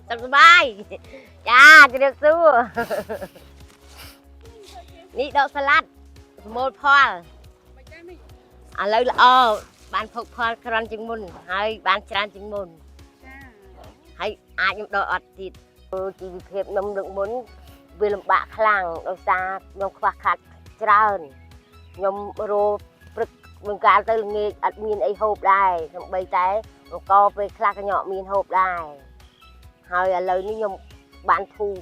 សុខសប្បាយចាជម្រាបសួរនេះដកសាឡាត់ប្រមូលផល មិនចាស់នេះ ឥឡូវល្អបានភោគផលក្រាន់ជាងមុនហើយបានច្រើនជាងមុន ចា ហើយអាចខ្ញុំដកអត់ទៀតជីវភាពខ្ញុំលើកមុនវាលំបាកខ្លាំងដោយសារខ្ញុំខ្វះខាតច្រើនខ្ញុំរោព្រឹកមិនកាលទៅល្ងាចអត់មានអីហូបដែរសំបីតែអង្គពេលខ្លះក៏ញក់មានហូបដែរហើយឥឡូវនេះខ្ញុំបានធូរ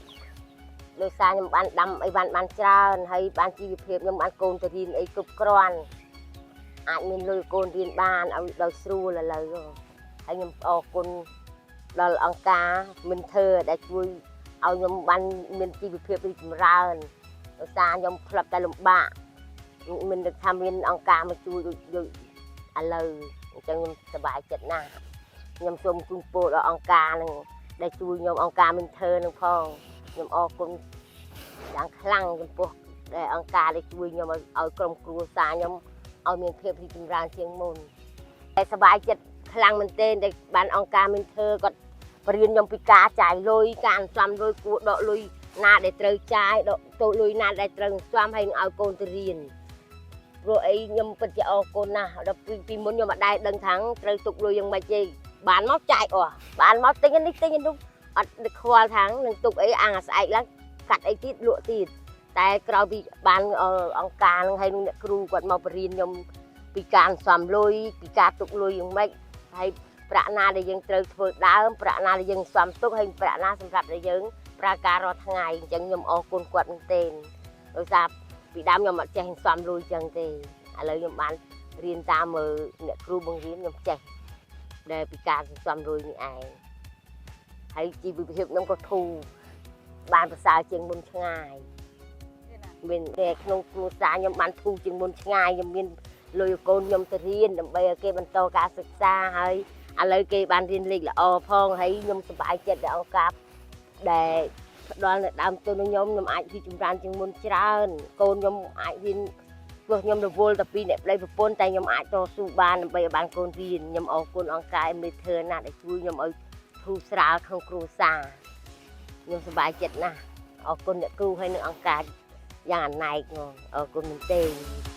ដោយសារខ្ញុំបានដាំអីវ៉ាន់បានច្រើនហើយបានជីវភាពខ្ញុំបានកូនទៅរៀនអីគ្រប់គ្រាន់អាចមានលុយកូនរៀនបានឲ្យដោយស្រួលឥឡូវហើយខ្ញុំអរគុណ ដល់អង្គការមិនធ្វើដែលជួយឲ្យខ្ញុំបានមានជីវភាពរីកចម្រើនដោយសារខ្ញុំធ្លាប់តែលំបាកមិននឹកថាមានអង្គការមកជួយដូចដូចឥឡូវអញ្ចឹងខ្ញុំសប្បាយចិត្តណាស់ខ្ញុំសូមជូនពរដល់អង្គការនឹងដែលជួយខ្ញុំអង្គការមិនធ្វើនឹងផងខ្ញុំអរគុណយ៉ាងខ្លាំងចំពោះដែលអង្គការដែលជួយខ្ញុំឲ្យឲ្យក្រុមគ្រួសារខ្ញុំឲ្យមានភាពរីកចម្រើនជាងមុនតែសប្បាយចិត្តខ្លាំងមែនទែនដែលបានអង្គការមិនធ្វើគាត់ បរៀនខ្ញុំពីការចាយលុយការអន្សំលុយគួរដកលុយណាដែលត្រូវចាយដកតូចលុយណាដែលត្រូវអន្សំហើយនឹងឲ្យកូនទៅរៀនព្រោះអីខ្ញុំពិតជាអរគុណណាស់ដល់ពីពីមុនខ្ញុំអត់ដែលដឹងថាត្រូវទុកលុយយ៉ាងម៉េចទេបានមកចាយអស់បានមកទិញនេះទិញនោះអត់នឹកខ្វល់ថានឹងទុកអីអាំងអាស្អែកឡើងកាត់អីទៀតលក់ទៀតតែក្រោយពីបានអង្គការនឹងហើយនឹងអ្នកគ្រូគាត់មកបរៀនខ្ញុំពីការអន្សំលុយពីការទុកលុយយ៉ាងម៉េចហើយ ប្រាក់ណាដែលយើងត្រូវធ្វើដើមប្រាក់ណាដែលយើងសំទុកហើយប្រាក់ណាសម្រាប់ដែលយើងប្រើការរាល់ថ្ងៃអញ្ចឹងខ្ញុំអរគុណគាត់មែនទែនដោយសារពីដើមខ្ញុំអត់ចេះសំលុយអញ្ចឹងទេឥឡូវខ្ញុំបានរៀនតាមមើលអ្នកគ្រូបង្រៀនខ្ញុំចេះដែលពីការសន្សំលុយនេះឯងហើយជីវភាពខ្ញុំក៏ធូរបានប្រសើរជាងមុនឆ្ងាយមានតែក្នុងគ្រួសារខ្ញុំបានធូរជាងមុនឆ្ងាយខ្ញុំមានលុយកូនខ្ញុំទៅរៀនដើម្បីឲ្យគេបន្តការសិក្សាហើយ ឥឡូវគេបានរៀនលេខល្អផងហើយខ្ញុំសប្បាយចិត្តដែលអង្គការដែលផ្ដល់នៅដើមទុនឲ្យខ្ញុំខ្ញុំអាចរីកចម្រើនជាងមុនច្រើនកូនខ្ញុំអាចរៀនព្រោះខ្ញុំរវល់តែពីអ្នកប្តីប្រពន្ធតែខ្ញុំអាចតស៊ូបានដើម្បីឲ្យបានកូនរៀនខ្ញុំអរគុណអង្គការមេធើណាស់ដែលជួយខ្ញុំឲ្យធូរស្រាលក្នុងគ្រួសារខ្ញុំសប្បាយចិត្តណាស់អរគុណអ្នកគ្រូហើយនិងអង្គការយ៉ាងអណែកហ្មងអរគុណមែនទែន។